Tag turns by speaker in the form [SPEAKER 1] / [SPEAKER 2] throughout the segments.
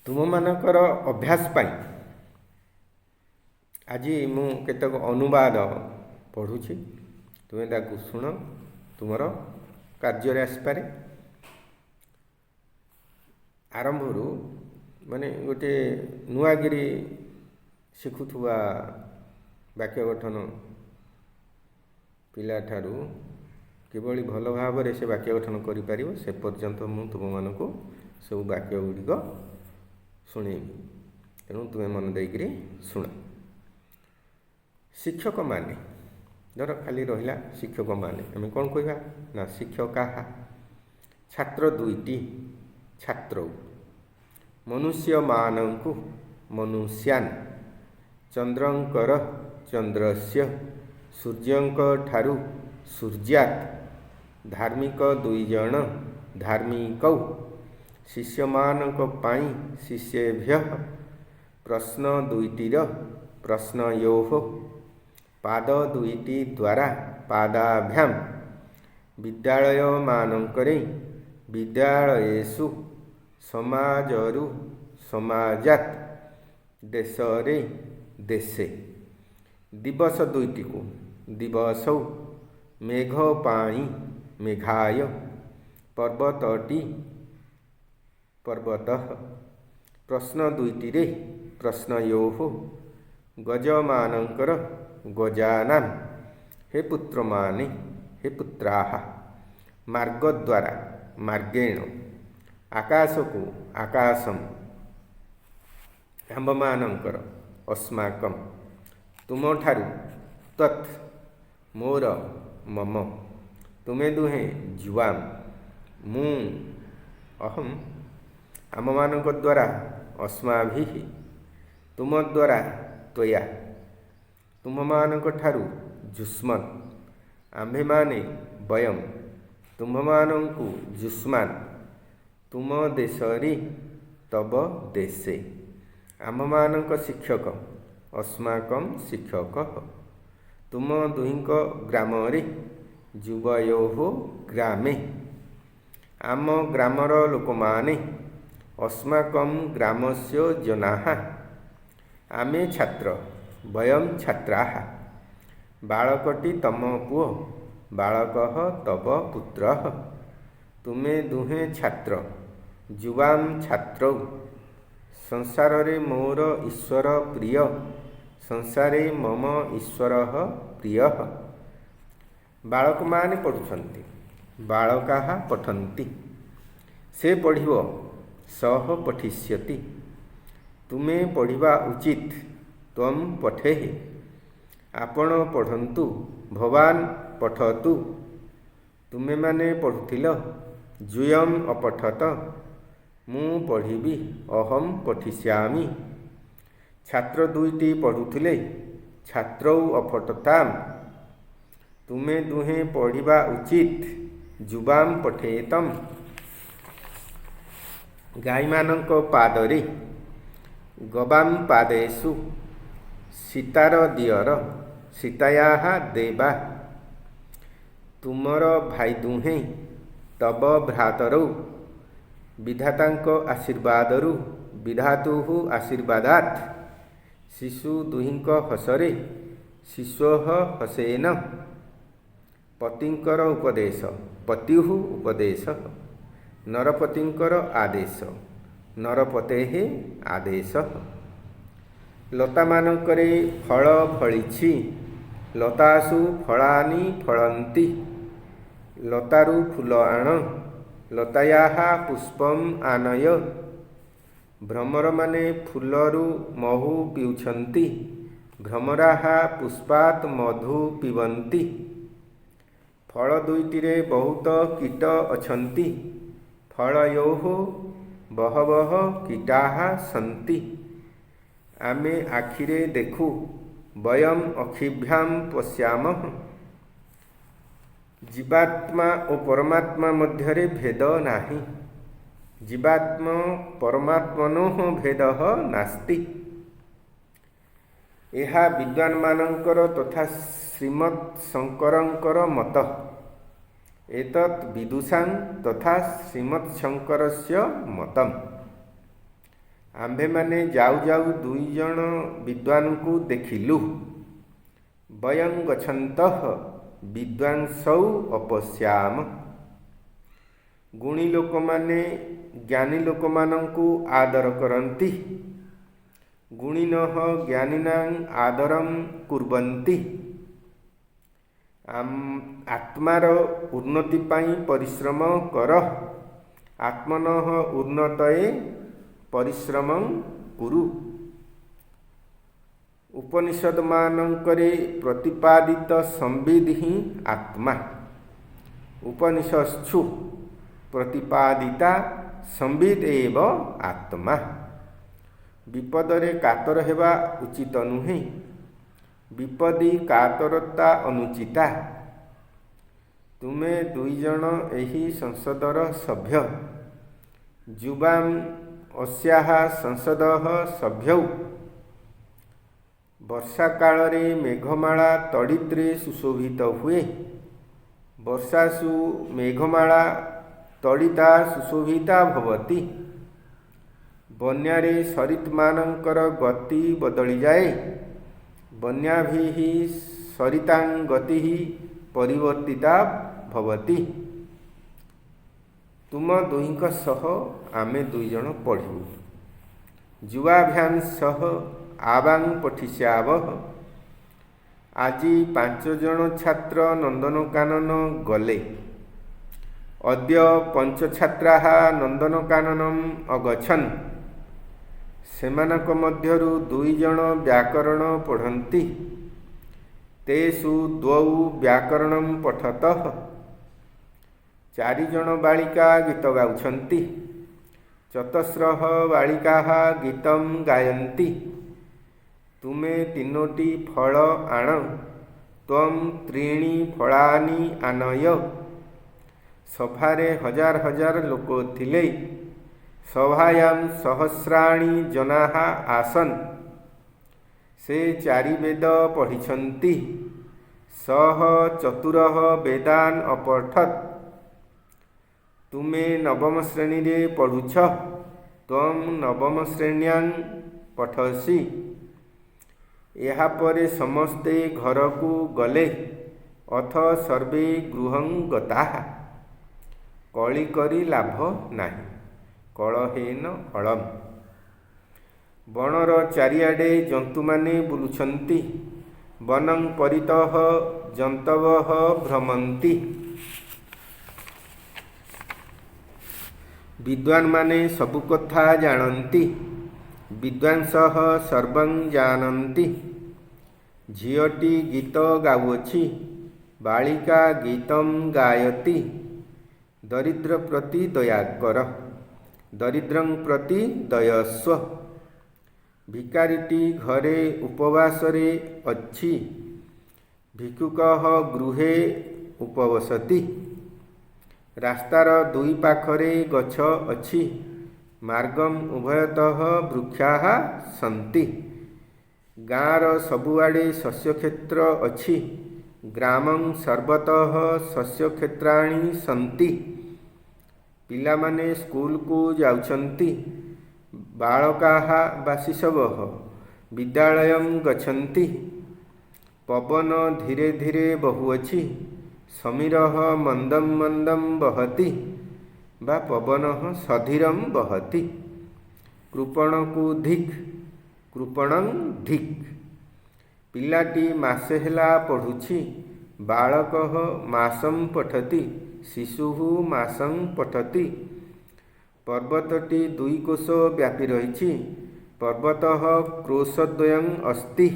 [SPEAKER 1] ତୁମମାନଙ୍କର ଅଭ୍ୟାସ ପାଇଁ ଆଜି ମୁଁ କେତେକ ଅନୁବାଦ ପଢ଼ୁଛି। ତୁମେ ତାକୁ ଶୁଣ, ତୁମର କାର୍ଯ୍ୟରେ ଆସିପାରେ। ଆରମ୍ଭରୁ ମାନେ ଗୋଟିଏ ନୂଆଗିରି ଶିଖୁଥିବା ବାକ୍ୟ ଗଠନ ପିଲାଠାରୁ କିଭଳି ଭଲ ଭାବରେ ସେ ବାକ୍ୟ ଗଠନ କରିପାରିବ, ସେ ପର୍ଯ୍ୟନ୍ତ ମୁଁ ତୁମମାନଙ୍କୁ ସବୁ ବାକ୍ୟ ଗୁଡ଼ିକ ଶୁଣେଇବି। ତେଣୁ ତୁମେ ମନ ଦେଇକରି ଶୁଣ। ଶିକ୍ଷକମାନେ, ଧର ଖାଲି ରହିଲା ଶିକ୍ଷକମାନେ, ଆମେ କ'ଣ କହିବା ନା ଶିକ୍ଷକାଃ। ଛାତ୍ର ଦୁଇଟି, ଛାତ୍ରୌ। ମନୁଷ୍ୟମାନଙ୍କୁ, ମନୁଷ୍ୟାନ୍। ଚନ୍ଦ୍ରଙ୍କର, ଚନ୍ଦ୍ରସ୍ୟ। ସୂର୍ଯ୍ୟଙ୍କ ଠାରୁ, ସୂର୍ଯ୍ୟାତ୍। ଧାର୍ମିକ ଦୁଇଜଣ, ଧାର୍ମିକୌ। ଶିଷ୍ୟମାନଙ୍କ ପାଇଁ, ଶିଷ୍ୟେଭ୍ୟଃ। ପ୍ରଶ୍ନ ଦୁଇଟିର, ପ୍ରଶ୍ନୟୋଃ। ପାଦ ଦୁଇଟି ଦ୍ୱାରା, ପାଦାଭ୍ୟାମ୍। ବିଦ୍ୟାଳୟମାନଙ୍କରେ, ବିଦ୍ୟାଳୟେଷୁ। ସମାଜରୁ, ସମାଜାତ୍। ଦେଶରେ, ଦେଶେ। ଦିବସ ଦୁଇଟିକୁ, ଦିବସୌ। ମେଘ ପାଇଁ, ମେଘାୟ। ପର୍ବତଟି, ପର୍ବତଃ। ପ୍ରଶ୍ନ ଦୁଇଟିରେ, ପ୍ରଶ୍ନୟୋଃ। ଗଜମାନଙ୍କର, ଗଜାନାମ୍। ହେ ପୁତ୍ରମାନେ, ହେ ପୁତ୍ରାଃ। ମାର୍ଗ ଦ୍ୱାରା, ମାର୍ଗେଣ। ଆକାଶକୁ, ଆକାଶମ୍। ଆମ୍ଭମାନଙ୍କର, ଅସ୍ମାକମ୍। ତୁମଠାରୁ, ତ୍ୱତ୍। ମୋର, ମମ। ତୁମେ ଦୁହେଁ, ଯୁବାମ୍। ମୁଁ, ଅହମ୍। ଆମମାନଙ୍କ ଦ୍ୱାରା, ଅସ୍ମାଭିଃ। ତୁମ ଦ୍ୱାରା, ତ୍ୱୟା। ତୁମମାନଙ୍କ ଠାରୁ, ଯୁଷ୍ମତ୍। ଆମ୍ଭେମାନେ, ବୟମ୍। ତୁମ୍ଭମାନଙ୍କୁ, ଯୁଷ୍ମାନ୍। ତୁମ ଦେଶରେ, ତବ ଦେଶେ। ଆମ୍ଭମାନଙ୍କ ଶିକ୍ଷକ, ଅସ୍ମାକଂ ଶିକ୍ଷକଃ। ତୁମ ଦୁହିଁଙ୍କ ଗ୍ରାମରେ, ଯୁବୟୋଃ ଗ୍ରାମେ। ଆମ ଗ୍ରାମର ଲୋକମାନେ, ଅସ୍ମାକଂ ଗ୍ରାମସ୍ୟ ଜନାଃ। ଆମେ ଛାତ୍ର, ବୟମ୍ ଛାତ୍ରାଃ। ବାଳକଟି ତମ ପୁଅ, ବାଳକଃ ତବ ପୁତ୍ରଃ। ତୁମେ ଦୁହେଁ ଛାତ୍ର, ଯୁବାମ୍ ଛାତ୍ରୌ। ସଂସାରରେ ମୋର ଈଶ୍ୱର ପ୍ରିୟ, ସଂସାରେ ମମ ଈଶ୍ୱରଃ ପ୍ରିୟଃ। ବାଳକମାନେ ପଢ଼ୁଛନ୍ତି, ବାଳକାଃ ପଠନ୍ତି। ସେ ପଢ଼ିବ, ସଃ ପଠିଷ୍ୟତି। ତୁମେ ପଢ଼ିବା ଉଚିତ, ତ୍ୱମ୍ ପଠେଃ। ଆପଣ ପଢ଼ନ୍ତୁ, ଭବାନ୍ ପଠତୁ। ତୁମେମାନେ ପଢ଼ୁଥିଲ, ୟୂୟମ୍ ଅପଠତ। ମୁଁ ପଢ଼ିବି, ଅହମ୍ ପଠିଷ୍ୟାମି। ଛାତ୍ର ଦୁଇଟି ପଢ଼ୁଥିଲେ, ଛାତ୍ରୌ ଅପଠତାମ୍। ତୁମେ ଦୁହେଁ ପଢ଼ିବା ଉଚିତ, ଯୁବାମ୍ ପଠେତମ୍। ଗାଈମାନଙ୍କ ପାଦରେ, ଗବାମ୍ ପାଦେଷୁ। ସୀତାର ଦିଅର, ସୀତାୟାଃ ଦେବା। ତୁମର ଭାଇ ଦୁହେଁ, ତବ ଭ୍ରାତରୌ। ବିଧାତାଙ୍କ ଆଶୀର୍ବାଦରୁ, ବିଧାତୁଃ ଆଶୀର୍ବାଦାତ୍। ଶିଶୁ ଦୁହିଁଙ୍କ ହସରେ, ଶିଶୋଃ ହସେନ। ପତିଙ୍କର ଉପଦେଶ, ପତ୍ୟୁଃ ଉପଦେଶଃ। ନରପତିଙ୍କର ଆଦେଶ, ନରପତେଃ ଆଦେଶଃ। ଲତାମାନଙ୍କରେ ଫଳ ଫଳିଛି, ଲତାସୁ ଫଳାନି ଫଳନ୍ତି। ଲତାରୁ ଫୁଲ ଆଣ, ଲତାୟାଃ ପୁଷ୍ପମ୍ ଆନୟ। ଭ୍ରମରମାନେ ଫୁଲରୁ ମହୁ ପିଉଛନ୍ତି, ଭ୍ରମରାଃ ପୁଷ୍ପାତ୍ ମଧୁ ପିବନ୍ତି। ଫଳ ଦୁଇଟିରେ ବହୁତ କୀଟ ଅଛନ୍ତି, ଫଳୟୋଃ ବହବଃ କୀଟାଃ ସନ୍ତି। ଆମେ ଆଖିରେ ଦେଖୁ, ବୟମ୍ ଅକ୍ଷିଭ୍ୟାମ୍ ପଶ୍ୟାମଃ। ଜୀବାତ୍ମା ଓ ପରମାତ୍ମା ମଧ୍ୟରେ ଭେଦ ନାହିଁ, ଜୀବାତ୍ମ ପରମାତ୍ମନୋଃ ଭେଦଃ ନାସ୍ତି। ଏହା ବିଦ୍ୱାନମାନଙ୍କର ତଥା ଶ୍ରୀମଦ୍ ଶଙ୍କରଙ୍କର ମତ। ଏତତ୍ ବିଦୁଷାଂ ତଥା ଶ୍ରୀମତ୍ଶଙ୍କରସ୍ୟ ମତମ୍। ଆମ୍ଭେମାନେ ଯାଉ ଯାଉ ଦୁଇଜଣ ବିଦ୍ୱାନଙ୍କୁ ଦେଖିଲୁ। ବୟଂ ଗଚ୍ଛନ୍ତଃ ବିଦ୍ୱାଂସୌ ଅପଶ୍ୟାମ। ଗୁଣୀ ଲୋକମାନେ ଜ୍ଞାନୀ ଲୋକମାନଙ୍କୁ ଆଦର କରନ୍ତି। ଗୁଣିନଃ ଜ୍ଞାନିନାଂ ଆଦରଂ କୁର୍ବନ୍ତି। ଆତ୍ମାର ଉନ୍ନତି ପାଇଁ ପରିଶ୍ରମ କର। ଆତ୍ମନଃ ଉନ୍ନତୟେ ପରିଶ୍ରମଂ କୁରୁ। ଉପନିଷଦମାନଙ୍କରେ ପ୍ରତିପାଦିତ ସମ୍ବିଦ୍ ହିଁ ଆତ୍ମା। ଉପନିଷତ୍ସୁ ପ୍ରତିପାଦିତା ସମ୍ବିଦ୍ ଏବ ଆତ୍ମା। ବିପଦରେ କାତର ହେବା ଉଚିତ ନୁହେଁ। ବିପଦି କାତରତା ଅନୁଚିତା। ତୁମେ ଦୁଇଜଣ ଏହି ସଂସଦର ସଭ୍ୟ। ଯୁବାମ୍ ଅସ୍ୟାଃ ସଂସଦଃ ସଭ୍ୟୌ। ବର୍ଷାକାଳରେ ମେଘମାଳା ତଡ଼ିତ୍‌ରେ ସୁଶୋଭିତ ହୁଏ। ବର୍ଷାସୁ ମେଘମାଳା ତଡ଼ିତା ସୁଶୋଭିତା ଭବତି। ବନ୍ୟାରେ ସରିତ୍‌ମାନଙ୍କର ଗତି ବଦଳିଯାଏ। ବନ୍ୟାଭିଃ ସରିତାଂ ଗତିଃ ପରିବର୍ତ୍ତିତା ଭବତି। ତୁମ ଦୁହିଁଙ୍କ ସହ ଆମେ ଦୁଇଜଣ ପଢ଼ିବୁ। ଯୁବାଭ୍ୟାଂ ସହ ଆବାଂ ପଠିଷ୍ୟାବଃ। ଆଜି ପାଞ୍ଚଜଣ ଛାତ୍ର ନନ୍ଦନକାନନ ଗଲେ। ଅଦ୍ୟ ପଞ୍ଚଛାତ୍ରାଃ ନନ୍ଦନକାନନମ୍ ଅଗଚ୍ଛନ୍। ସେମାନଙ୍କ ମଧ୍ୟରୁ ଦୁଇଜଣ ବ୍ୟାକରଣ ପଢ଼ନ୍ତି। ତେଷୁ ଦ୍ୱୌ ବ୍ୟାକରଣଂ ପଠତଃ। ଚାରିଜଣ ବାଳିକା ଗୀତ ଗାଉଛନ୍ତି। ଚତସ୍ରଃ ବାଳିକାଃ ଗୀତଂ ଗାୟନ୍ତି। ତୁମେ ତିନୋଟି ଫଳ ଆଣ। ତ୍ୱଂ ତ୍ରୀଣି ଫଳାନି ଆନୟ। ସଭାରେ ହଜାର ହଜାର ଲୋକ ଥିଲେ। ସଭାୟାଂ ସହସ୍ରାଣି ଜନାଃ ଆସନ୍। ସେ ଚାରି ବେଦ ପଢ଼ିଛନ୍ତି। ସଃ ଚତୁରଃ ବେଦାନ୍ ଅପଠତ୍। ତୁମେ ନବମ ଶ୍ରେଣୀରେ ପଢ଼ୁଛ। ତ୍ୱଂ ନବମ ଶ୍ରେଣ୍ୟାଂ ପଠସି। ଏହାପରେ ସମସ୍ତେ ଘରକୁ ଗଲେ। ଅଥ ସର୍ବେ ଗୃହଂ ଗତାଃ। କଳି କରି ଲାଭ ନାହିଁ। କଳହେନ ଅଳମ୍। ବଣର ଚାରିଆଡ଼େ ଜନ୍ତୁମାନେ ବୁଲୁଛନ୍ତି। ବନଂ ପରିତଃ ଜନ୍ତବଃ ଭ୍ରମନ୍ତି। ବିଦ୍ୱାନ୍‌ମାନେ ସବୁ କଥା ଜାଣନ୍ତି। ବିଦ୍ୱାଂସଃ ସର୍ବଂ ଜାନନ୍ତି। ଝିଅଟି ଗୀତ ଗାଉଅଛି। ବାଳିକା ଗୀତଂ ଗାୟତି। ଦରିଦ୍ର ପ୍ରତି ଦୟା କର। ଦରିଦ୍ରଂ ପ୍ରତି ଦୟସ୍ୱ। ଭିକାରୀଟି ଘରେ ଉପବାସରେ ଅଛି। ଭିକ୍ଷୁକଃ ଗୃହେ ଉପବସତି। ରାସ୍ତାର ଦୁଇ ପାଖରେ ଗଛ ଅଛି। ମାର୍ଗମ୍ ଉଭୟତଃ ବୃକ୍ଷାଃ ସନ୍ତି। ଗାଁର ସବୁଆଡ଼େ ଶସ୍ୟକ୍ଷେତ୍ର ଅଛି। ଗ୍ରାମଂ ସର୍ବତଃ ଶସ୍ୟକ୍ଷେତ୍ରାଣି ସନ୍ତି। ପିଲାମାନେ ସ୍କୁଲକୁ ଯାଉଛନ୍ତି। ବାଳକାଃ ବା ଶିଶବଃ ବିଦ୍ୟାଳୟଂ ଗଚ୍ଛନ୍ତି। ପବନ ଧୀରେ ଧୀରେ ବହୁଅଛି। ସମୀରଃ ମନ୍ଦଂ ମନ୍ଦଂ ବହତି ବା ପବନଃ ସଧୀରଂ ବହତି। କୃପଣକୁ ଧିକ୍। କୃପଣଂ ଧିକ୍। ପିଲାଟି ମାସେ ହେଲା ପଢ଼ୁଛି। ବାଳକଃ ମାସଂ ପଠତି। ଶିଶୁଃ ମାସଂ ପଠତି। ପର୍ବତଟି ଦୁଇ କୋଶ ବ୍ୟାପି ରହିଛି। ପର୍ବତଃ କ୍ରୋଶଦ୍ୱୟଂ ଅସ୍ତି।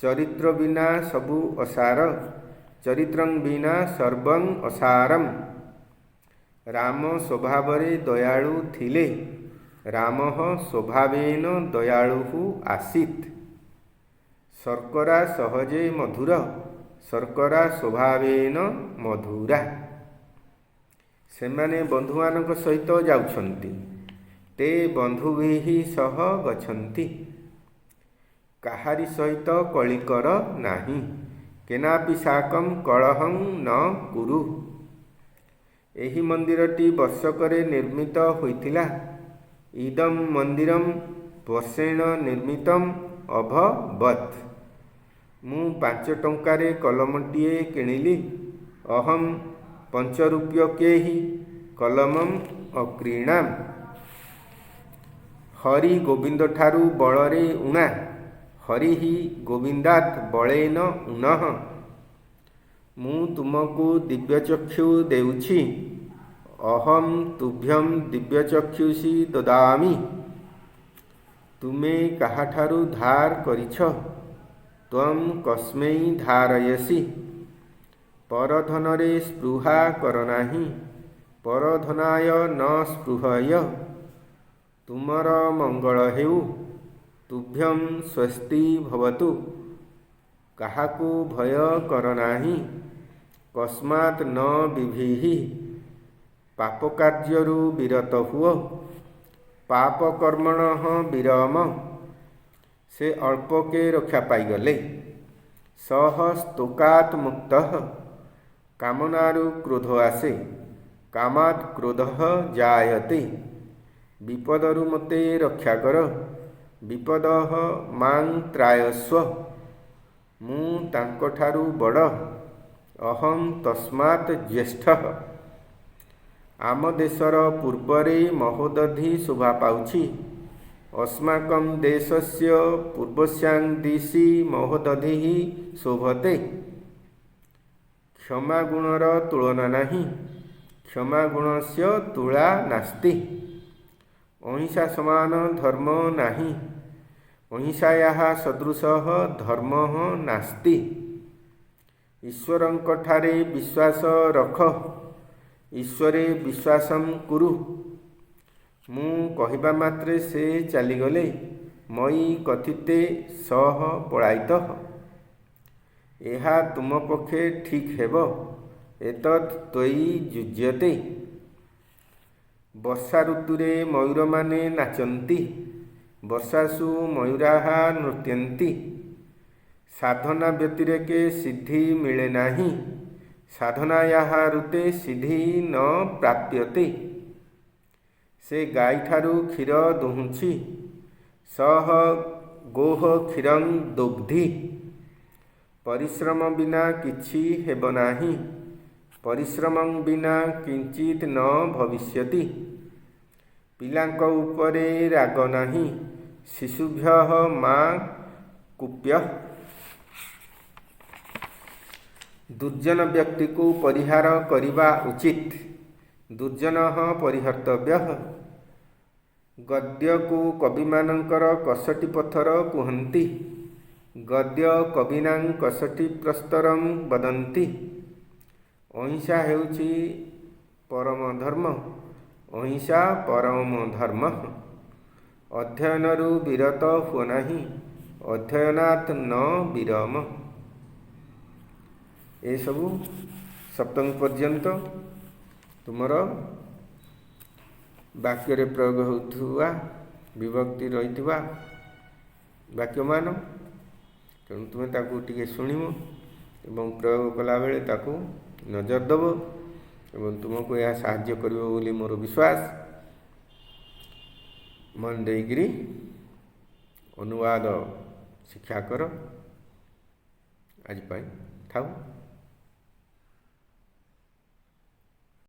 [SPEAKER 1] ଚରିତ୍ର ବିନା ସବୁ ଅସାର। ଚରିତ୍ରଂ ବିନା ସର୍ବଂ ଅସାରମ୍। ରାମ ସ୍ୱଭାବରେ ଦୟାଳୁ ଥିଲେ। ରାମଃ ସ୍ୱଭାବେନ ଦୟାଳୁଃ ଆସୀତ୍। ଶର୍କରା ସହଜେ ମଧୁର। ଶର୍କରା ସ୍ୱଭାବେନ ମଧୁରା। ସେମାନେ ବନ୍ଧୁମାନଙ୍କ ସହିତ ଯାଉଛନ୍ତି। ତେ ବନ୍ଧୁଭିଃ ସହ ଗଚ୍ଛନ୍ତି। କାହାରି ସହିତ କଳି କର ନାହିଁ। କେନାପି ସାକଂ କଳହଂ ନ କୁରୁ। ଏହି ମନ୍ଦିରଟି ବର୍ଷକରେ ନିର୍ମିତ ହୋଇଥିଲା। ଇଦଂ ମନ୍ଦିରଂ ବର୍ଷେଣ ନିର୍ମିତମ୍ ଅଭବତ୍। ମୁଁ 5 ଟଙ୍କାରେ କଲମଟିଏ କିଣିଲି। ଅହଂ ପଞ୍ଚରୂପ୍ୟକୈଃ କଲମମ୍ ଅକ୍ରୀଣାମ୍। ହରି ଗୋବିନ୍ଦଠାରୁ ବଳରେ ଊଣା। ହରିଃ ଗୋବିନ୍ଦାତ୍ ବଳେନ ଊନଃ। ମୁଁ ତୁମକୁ ଦିବ୍ୟଚକ୍ଷୁ ଦେଉଛି। ଅହଂ ତୁଭ୍ୟଂ ଦିବ୍ୟଚକ୍ଷୁଷି ଦଦାମି। ତୁମେ କାହାଠାରୁ ଧାର କରିଛ? ତ୍ୱଂ କସ୍ମୈ ଧାରୟସି। ପରଧନରେ ସ୍ପୃହା କରନାହିଁ। ପରଧନାୟ ନ ସ୍ପୃହୟ। ତୁମର ମଙ୍ଗଳ ହେଉ। ତୁଭ୍ୟଂ ସ୍ୱସ୍ତି ଭବତୁ। କାହାକୁ ଭୟ କରନାହିଁ। କସ୍ମାତ୍ ନ ବିଭୀହି। ପାପକାର୍ଯ୍ୟରୁ ବିରତ ହୁଅ। ପାପକର୍ମଣଃ ବିରମ। ସେ ଅଳ୍ପକେ ରକ୍ଷା ପାଇଗଲେ। ସଃ ସ୍ତୋକାତ୍ ମୁକ୍ତଃ। କାମନାରୁ କ୍ରୋଧ ଆସେ। କାମାତ୍ କ୍ରୋଧଃ ଜାୟତେ। ବିପଦରୁ ମୋତେ ରକ୍ଷା କର। ବିପଦଃ ମାଂ ତ୍ରାୟସ୍ୱ। ମୁଁ ତାଙ୍କଠାରୁ ବଡ଼। ଅହଂ ତସ୍ମାତ୍ ଜ୍ୟେଷ୍ଠଃ। ଆମ ଦେଶର ପୂର୍ବରେ ମହୋଦଧି ଶୋଭା ପାଉଛି। ଅସ୍ମାକଂ ଦେଶସ୍ୟ ପୂର୍ବସ୍ୟାଂ ଦିଶି ମହୋଦଧିଃ ଶୋଭତେ। କ୍ଷମା ଗୁଣର ତୁଳନା ନାହିଁ। କ୍ଷମା ଗୁଣସ୍ୟ ତୁଳା ନାସ୍ତି। ଅହିଂସା ସମାନ ଧର୍ମ ନାହିଁ। ଅହିଂସାୟାଃ ସଦୃଶଃ ଧର୍ମଃ ନାସ୍ତି। ଈଶ୍ୱରଙ୍କଠାରେ ବିଶ୍ୱାସ ରଖ। ଈଶ୍ୱରେ ବିଶ୍ୱାସଂ କୁରୁ। ମୁଁ କହିବା ମାତ୍ରେ ସେ ଚାଲିଗଲେ। ମୟି କଥିତେ ସଃ ପଳାୟିତଃ। ଏହା ତୁମ ପକ୍ଷେ ଠିକ୍ ହେବ। ଏତତ୍ ତ୍ୱୟି ଯୁଜ୍ୟତେ। ବର୍ଷା ଋତୁରେ ମୟୂରମାନେ ନାଚନ୍ତି। ବର୍ଷାସୁ ମୟୂରାଃ ନୃତ୍ୟନ୍ତି। ସାଧନା ବ୍ୟତିରେକେ ସିଦ୍ଧି ମିଳେ ନାହିଁ। ସାଧନାୟାଃ ଋତେ ସିଦ୍ଧିଃ ନ ପ୍ରାପ୍ୟତେ। ସେ ଗାଈଠାରୁ କ୍ଷୀର ଦୁହୁଁଛି। ସଃ ଗୋଃ କ୍ଷୀରଂ ଦୋଗ୍ଧି। ପରିଶ୍ରମ ବିନା କିଛି ହେବ ନାହିଁ। ପରିଶ୍ରମଂ ବିନା କିଞ୍ଚିତ୍ ନ ଭବିଷ୍ୟତି। ପିଲାଙ୍କ ଉପରେ ରାଗ ନାହିଁ। ଶିଶୁଭ୍ୟଃ ମା କୁପ୍ୟଃ। ଦୁର୍ଜନ ବ୍ୟକ୍ତିକୁ ପରିହାର କରିବା ଉଚିତ। ଦୁର୍ଜନଃ ପରିହର୍ତ୍ତବ୍ୟଃ। ଗଦ୍ୟକୁ କବିମାନଙ୍କର କଷଟି ପଥର କୁହନ୍ତି। ଗଦ୍ୟ କବୀନାଂ କଷଟି ପ୍ରସ୍ତରଂ ବଦନ୍ତି। ଅହିଂସା ହେଉଛି ପରମ ଧର୍ମ। ଅହିଂସା ପରମ ଧର୍ମଃ। ଅଧ୍ୟୟନରୁ ବିରତ ହୁଅ ନାହିଁ। ଅଧ୍ୟୟନାତ୍ ନ ବିରମ। ଏସବୁ ସପ୍ତମୀ ପର୍ଯ୍ୟନ୍ତ ତୁମର ବାକ୍ୟରେ ପ୍ରୟୋଗ ହେଉଥିବା ବିଭକ୍ତି ରହିଥିବା ବାକ୍ୟମାନ। ତେଣୁ ତୁମେ ତାକୁ ଟିକେ ଶୁଣିବ ଏବଂ ପ୍ରୟୋଗ କଲାବେଳେ ତାକୁ ନଜର ଦେବ ଏବଂ ତୁମକୁ ଏହା ସାହାଯ୍ୟ କରିବ ବୋଲି ମୋର ବିଶ୍ୱାସ। ମନ ଦେଇକିରି ଅନୁବାଦ ଶିକ୍ଷା କର। ଆଜି ପାଇଁ ଥାଉ।